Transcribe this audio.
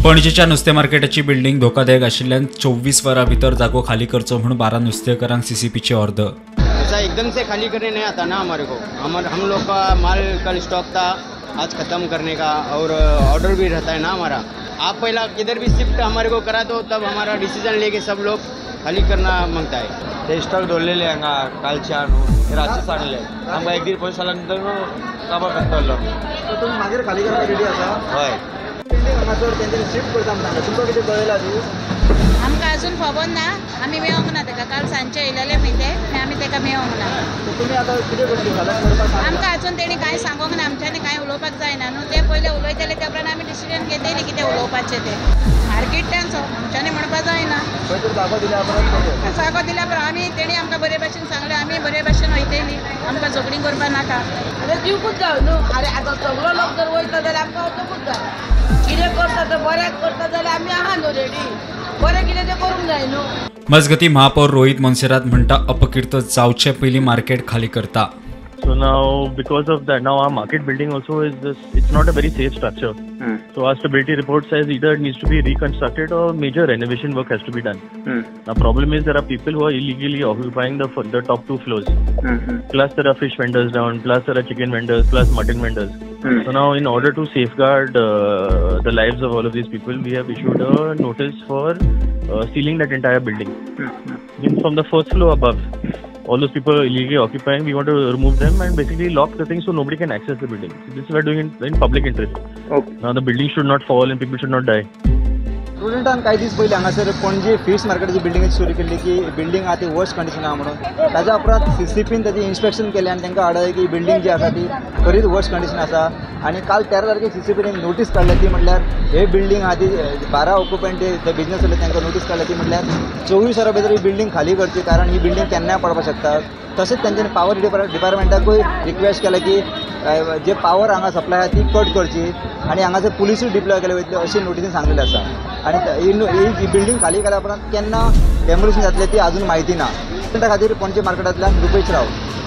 पणजेच्या नुस्तें मार्केटाची बिल्डिंग धोकादायक आशिल्ल्यान 24 वरां भितर जागो खाली करचो म्हूण 12 नुस्तेकारांक सीसीपीची ऑर्डर। ऐसा एकदम से खाली करने नहीं आता ना हमारे को, हम लोग का माल कल स्टॉक था, आज ख़त्म करने का और ऑर्डर भी रहता है ना हमारा। आप पहला किधर भी शिफ्ट हमारे को करा दो, तब हमारा डिसीजन लेके सब लोग खाली करना मांगता है। ते स्टॉक दवरलेले हांगा कालचे हाडून रातचे सांगले आमकां एक दीड पयस जाल्या नंतर काबार करतलो। तुमी मागीर खाली करपाक रेडी आसा? हय। बिल्डिंग हांगासर तेंच्यांनी शिफ्ट करता म्हूण सांगला, तुमकां कितें कळयलां ती? आमकां अजून खबर ना, आमी मेळोंक ना तेका। काल सांजचे येयलेले पळय ते, आमी तेका मेळोंक ना। तुमी आतां कितें करतली? करपाक आमकां अजून तेणी कांय सांगोंक ना, आमच्यांनी कांय उलोवपाक जायना न्हू। ते पयले उलयतले त्या उपरांत आमी डिसिजन घेतली कितें उलोवपाचें तें। मार्केट तेंचो, आमच्यांनी म्हणपाक जायना। जागो दिल्या उपरांत, जागो दिल्या उपरांत आमी तेणी आमकां बरे भाशेन सांगलें, आमी बरे भाशेन वयतली, आमकां झगडीं करपाक नाका। आतां दिवकूच जाय न्हू। आरे आतां सगळो लोक जर वयता जाल्यार आमकां वचूंकूच जाय। कितें करता तें बऱ्याक करता जाल्यार आमी आहा न्हू रेडी, बरें कितें तें करूंक जाय न्हू। मजगती महापौर रोहित मोन्सेरात म्हणटा अपकीर्त जावचे पयलीं मार्केट खाली करता। So now because of that, now our market building also is this, it's not a very safe structure. So our stability report says either it needs to be reconstructed or major renovation work has to be done. Now problem is there are people who are illegally occupying the top two floors. Plus there are fish vendors down, plus there are chicken vendors, plus mutton vendors. So now in order to safeguard the lives of all of these people, we have issued a notice for sealing that entire building. Means from the first floor above, all those people are illegally occupying, we want to remove them and basically lock the thing so nobody can access the building. So this we are doing in public interest. Okay. Now the building should not fall and people should not die. प्रुडंटान कांय दीस पयलीं हांगासर Panaji fish मार्केटाची बिल्डिंगेची सुरू केल्ली की building आहा ती worst condition आहा म्हणून। ताज्या उपरांत सीसीपीन ताची इन्स्पेक्शन केलें आनी तांकां आडायलें की बिल्डिंग जी आसा ती खरीच वर्स्ट कंडिशन आसा। आनी काल 13 तारखेक सीसीपीन नोटीस काडल्या ती म्हणल्यार हे बिल्डिंग आहा ती 12 ऑक्युपंट जे बिजनस उरले तांकां नोटीस काडल्या ती म्हणल्यार 24 वरां भितर ही बिल्डिंग खाली करची, कारण ही बिल्डिंग केन्नाय पडपाक शकता। तशेंच तेंच्यांनी पावर डिपार्टमेंटाकूय रिक्वेस्ट केला की जे पावर हांगा सप्लाय आहा ती कट करची आनी हांगासर पुलिसूय डिप्लॉय केले वयतले अशी नोटीसीन सांगलेली आसा। आनी ही बिल्डिंग खाली केल्या उपरांत केन्ना डेमोलिशन जातलें ती अजून म्हायती ना। त्या खातीर पणजे मार्केटांतल्यान रुपेश राव।